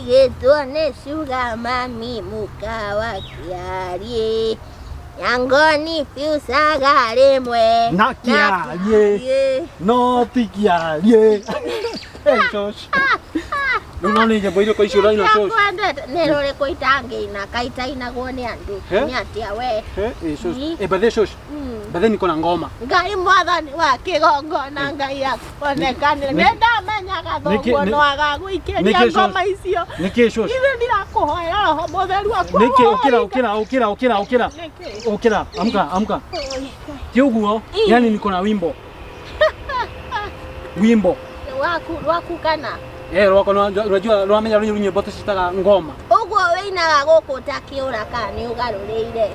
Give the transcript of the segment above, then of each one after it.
Ndaigĩtwo nĩ sugar mami mũka wa kĩariĩ. Nyangoni piucaga rĩmwe. Na kĩariĩ. Kĩariĩ. No ti kĩariĩ. Hey, Shosh. Rĩu no nĩ nyĩmbo irĩkũ icio ũraina Shosh? Kwendete nĩ rũrĩkũ itangĩina kaitainagwo nĩ andũ Eh? nĩ atĩa we. Eh, eh, Shosh. Eh, by the way, Shosh. By the way, niko na ngoma. Ngai mwathani wa kĩgongona Ngai akuonekanĩre nĩ ndamenyaga thoguo no agagũikĩria nĩkĩ, ngoma icio. Nĩkĩ Shosh? Ithe ndirakũhoera roho mũtheru Nĩkĩ ũkĩra akuohore. ũkĩra ũkĩra ũkĩra ũkĩra. Nĩkĩ? Ũkĩra, amka amka. Ti ũguo, yani niko na wimbo. Wimbo. Waku rwaku kana Eh, rwakwa unajua rwamenya rũnyũ nyĩmbo tũcitaga ngoma. ũguo wĩinaga gũkũ ta kĩũra kana nĩ ũgarũrĩire.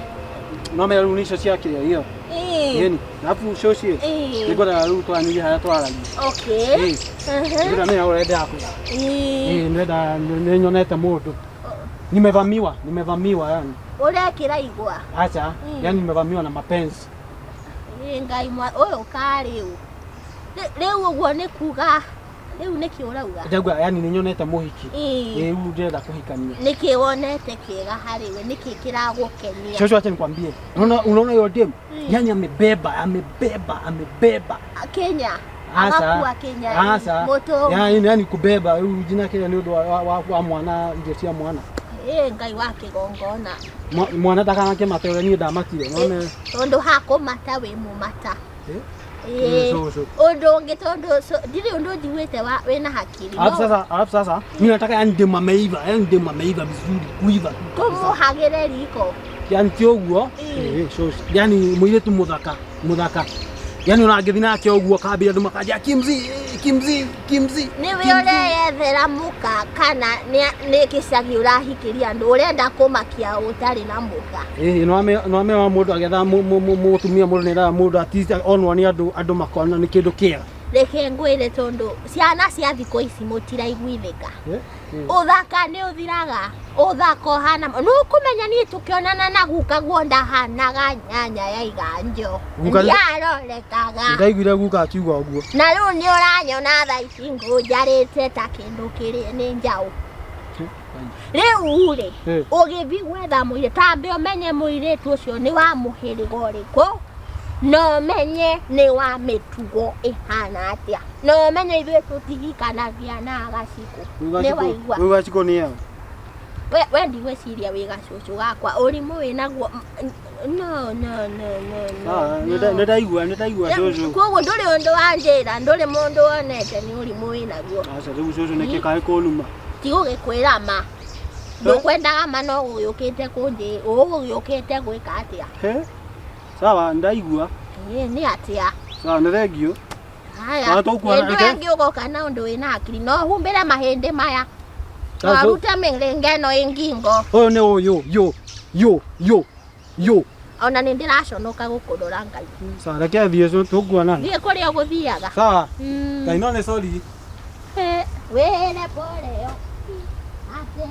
No menya rĩu nĩcio cia kĩrĩa hiyo. Ĩĩ. Yeni, alafu shoshi. Ĩĩ. Nĩngwendaga rĩu twaranĩrie harĩa twaragia. Okay. Ĩĩ. Mhm. Nĩngwenda menya ũrĩa ndĩrakwĩra. Ĩĩ. Ĩĩ, ndĩrenda nĩnyonete mũndũ. Nimevamiwa, nimevamiwa yani. Ũrekĩra igwa. Acha, yani nimevamiwa na mapenzi. Ĩĩ Ngai mwa ũyũ karĩ ũ. Rĩu ũguo nĩ kuga rĩu nĩkĩ ũrauga? Ndauga yani nĩnyonete mũhiki. Ĩĩ. Ĩĩ, rĩu ndĩrenda kũhikania. Nĩkĩ wonete kĩega harĩ we? Nĩkĩ kĩragũkenia? Shosho, acha nikwambie. Unaona unaona hiyo dem? Yani amebeba, amebeba, amebeba. Kenya. Asa. Agakua Kenya. Asa. Mũtũ. Yani yani kubeba rĩu jina Kenya nĩ ũndũ wa, wa, wa mwana irio cia mwana. Ĩĩ Ngai wa kĩgongona. Mwana ndakanakĩmate ũrĩa niĩ ndamakire. None. Tondũ hakũmata wĩ mũmata. Eh? Ĩĩ. Shosho. Ũndũ ũngĩ tondũ ndirĩ ũndũ njiguĩte wa wĩna hakiri. Alafu sasa, alafu sasa mimi nataka yani demu ameiva, yani demu ameiva vizuri, kuiva tu kabisa. Tũmũhagĩre riko. Yani ti ũguo. Eh, shosho. Yani mũirĩtu mũthaka, mũthaka. Yani ũrangĩthi nake ũguo kambia andũ makanjia Kimzi, eh, Kimzi, Kimzi. Nĩwe ũreyethera mũka kana nĩ gĩcagi ũrahikĩria andũ ũrenda kũmakia ũtarĩ na mũka. Ĩĩ no ame wa mũndũ agetha mũtumia mũndũ nĩ mũndũ at onwo nĩ andũ andũ makona nĩ kĩndũ kĩega. Reke ngwĩre tondũ ciana cia thikũ ici mũtiraiguithĩka. Eh, eh. Ũthaka nĩ ũthiraga ũthaka ũhana nĩ ũkũmenya niĩ tũkĩonana na guka guo ndahanaga nyanya ya iganjo Guka- ndiarorekaga Ndaiguire guka akiuga ũguo. na rĩu nĩ ũranyona thaa ici ngũnjarĩte ta kĩndũ kĩrĩ nĩ njaũ. Rĩu rĩ Eh. ũgĩthiĩ gwetha mũirĩtu tambe ũmenye mũirĩtu ũcio nĩ wa mũhĩrĩga ũrĩkũ na ũmenye nĩ wa mĩtugo ĩhana atĩa na ũmenye ithuĩ tũtihikanagia na gacikũ nĩ waigua. Rĩu gacikũ nĩ yao. We ndigwĩciria wĩ gacũcũ gakwa ũrimũ wĩ naguo no no no no Ah, no, no. nĩ ndaigua nĩ ndaigua cũcũ. Koguo ndũrĩ ũndũ wa njĩra ndũrĩ mũndũ wonete nĩ ũrimũ wĩ naguo. Aca rĩu cũcũ nĩkĩ kaĩ kũnuma. Tigũgĩkwĩra ma ndũkwendaga ma no ũgĩũkĩte kũnjĩ ũgũgĩũkĩte gwĩka atĩa. He? Sawa ndaigua. Ĩĩ nĩ atĩa. Sawa nĩ thengiũ. Haya, Ah, tũkuona, hĩndĩ reke. ĩyo ĩngĩ ũgoka na ũndũ wĩna hakiri no humbĩre mahĩndĩ maya no Ah, arute mĩrĩnga ĩno ĩ ngingo. Ũyũ nĩ ũyũ yũ yũ yũ yũ. Ona nĩ ndĩraconoka gũkũrora Ngai. Sawa reke thiĩ tũkuonana. Thiĩ kũrĩa ũgũthiaga. Sawa. Ngai no nĩ sorry. Wĩre pole yo. Atĩ